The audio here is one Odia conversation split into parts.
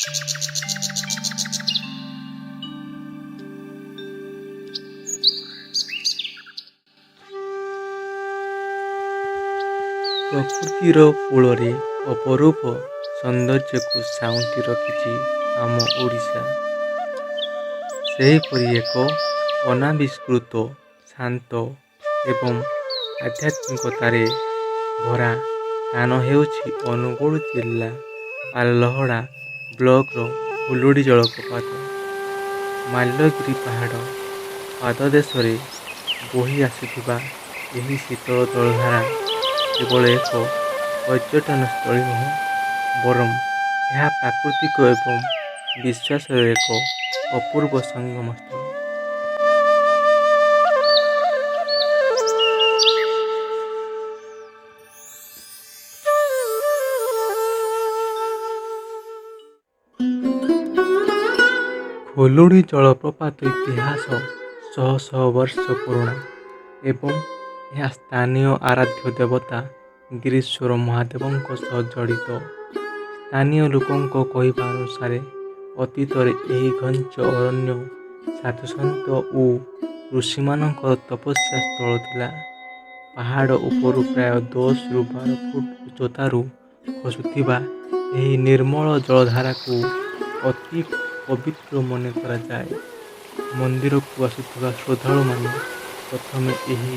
ପ୍ରକୃତିର କୋଳରେ ଅପରୂପ ସୌନ୍ଦର୍ଯ୍ୟକୁ ସାଉଁଟି ରଖିଛି ଆମ ଓଡ଼ିଶା। ସେହିପରି ଏକ ଅନାବିଷ୍କୃତ, ଶାନ୍ତ ଏବଂ ଆଧ୍ୟାତ୍ମିକତାରେ ଭରା ସ୍ଥାନ ହେଉଛି ଅନୁଗୁଳ ଜିଲ୍ଲା ପାଲଲହଡ଼ା ବ୍ଲକର ହୁଲୁଡ଼ି ଜଳପ୍ରପାତ। ମାଲ୍ୟଗିରି ପାହାଡ଼ ପାଦଦେଶରେ ବୋହି ଆସୁଥିବା ଏହି ଶୀତଳ ଜଳଧାରା କେବଳ ଏକ ପର୍ଯ୍ୟଟନସ୍ଥଳୀ ନୁହେଁ, ବରଂ ଏହା ପ୍ରାକୃତିକ ଏବଂ ବିଶ୍ୱାସର ଏକ ଅପୂର୍ବ ସଙ୍ଗମ ସ୍ଥଳ। ଖୋଲୁଡ଼ି ଜଳପ୍ରପାତ ଇତିହାସ ଶହ ଶହ ବର୍ଷ ପୁରୁଣା ଏବଂ ଏହା ସ୍ଥାନୀୟ ଆରାଧ୍ୟ ଦେବତା ଗିରୀଶ୍ୱର ମହାଦେବଙ୍କ ସହ ଜଡ଼ିତ। ସ୍ଥାନୀୟ ଲୋକଙ୍କ କହିବା ଅନୁସାରେ, ଅତୀତରେ ଏହି ଘଞ୍ଚ ଅରଣ୍ୟ ସାଧୁସନ୍ଥ ଓ ଋଷିମାନଙ୍କର ତପସ୍ୟା ସ୍ଥଳ ଥିଲା। ପାହାଡ଼ ଉପରୁ ପ୍ରାୟ 10ରୁ 12 ଫୁଟ ଉଚ୍ଚତାରୁ ଖସୁଥିବା ଏହି ନିର୍ମଳ ଜଳଧାରାକୁ ଅତି ପବିତ୍ର ମନେ କରାଯାଏ। ମନ୍ଦିରକୁ ଆସୁଥିବା ଶ୍ରଦ୍ଧାଳୁମାନେ ପ୍ରଥମେ ଏହି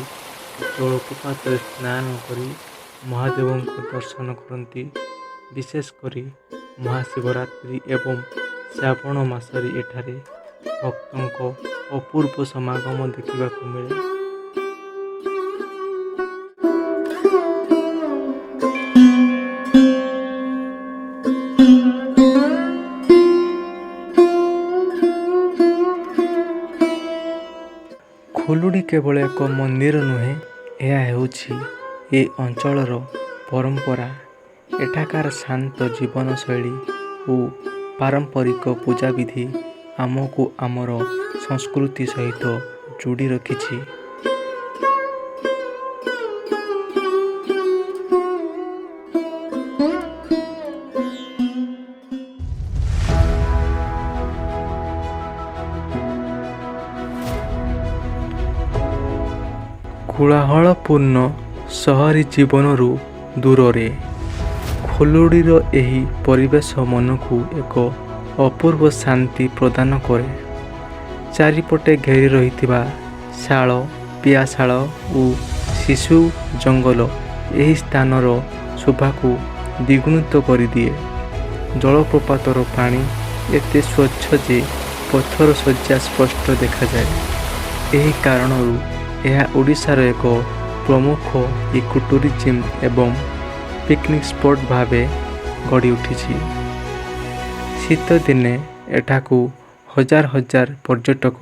ଜଳପ୍ରପାତରେ ସ୍ନାନ କରି ମହାଦେବଙ୍କ ଦର୍ଶନ କରନ୍ତି। ବିଶେଷ କରି ମହାଶିବରାତ୍ରି ଏବଂ ଶ୍ରାବଣ ମାସରେ ଏଠାରେ ଭକ୍ତଙ୍କ ଅପୂର୍ବ ସମାଗମ ଦେଖିବାକୁ ମିଳେ। ଖୋଲୁଡ଼ି କେବଳ ଏକ ମନ୍ଦିର ନୁହେଁ, ଏହା ହେଉଛି ଏ ଅଞ୍ଚଳର ପରମ୍ପରା। ଏଠାକାର ଶାନ୍ତ ଜୀବନଶୈଳୀ ଓ ପାରମ୍ପରିକ ପୂଜାବିଧି ଆମକୁ ଆମର ସଂସ୍କୃତି ସହିତ ଯୋଡ଼ି ରଖିଛି। କୋଳାହଳପୂର୍ଣ୍ଣ ସହରୀ ଜୀବନରୁ ଦୂରରେ ଖୋଲୁଡ଼ିର ଏହି ପରିବେଶ ମନକୁ ଏକ ଅପୂର୍ବ ଶାନ୍ତି ପ୍ରଦାନ କରେ। ଚାରିପଟେ ଘେରି ରହିଥିବା ଶାଳ, ପିଆଶାଳ ଓ ଶିଶୁ ଜଙ୍ଗଲ ଏହି ସ୍ଥାନର ଶୋଭାକୁ ଦ୍ୱିଗୁଣିତ କରିଦିଏ। ଜଳପ୍ରପାତର ପାଣି ଏତେ ସ୍ୱଚ୍ଛ ଯେ ପଥର ଶଯ୍ୟା ସ୍ପଷ୍ଟ ଦେଖାଯାଏ। ଏହି କାରଣରୁ ଏହା ଓଡ଼ିଶାର ଏକ ପ୍ରମୁଖ ଇକୋ ଟୁରିଜିମ୍ ଏବଂ ପିକନିକ୍ ସ୍ପଟ୍ ଭାବେ ଗଢ଼ି ଉଠିଛି। ଶୀତଦିନେ ଏଠାକୁ ହଜାର ହଜାର ପର୍ଯ୍ୟଟକ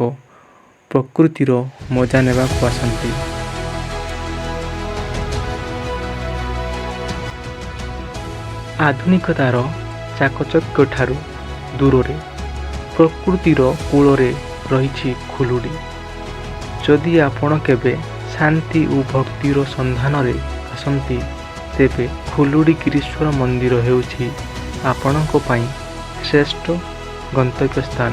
ପ୍ରକୃତିର ମଜା ନେବାକୁ ଆସନ୍ତି। ଆଧୁନିକତାର ଚାକଚକ୍ୟଠାରୁ ଦୂରରେ, ପ୍ରକୃତିର କୋଳରେ ରହିଛି ଖୋଲୁଡ଼ି। ଯଦି ଆପଣ କେବେ ଶାନ୍ତି ଓ ଭକ୍ତିର ସନ୍ଧାନରେ ଆସନ୍ତି, ତେବେ ଖୋଲୁଡ଼ି ଗିରୀଶ୍ୱର ମନ୍ଦିର ହେଉଛି ଆପଣଙ୍କ ପାଇଁ ଶ୍ରେଷ୍ଠ ଗନ୍ତବ୍ୟ ସ୍ଥାନ।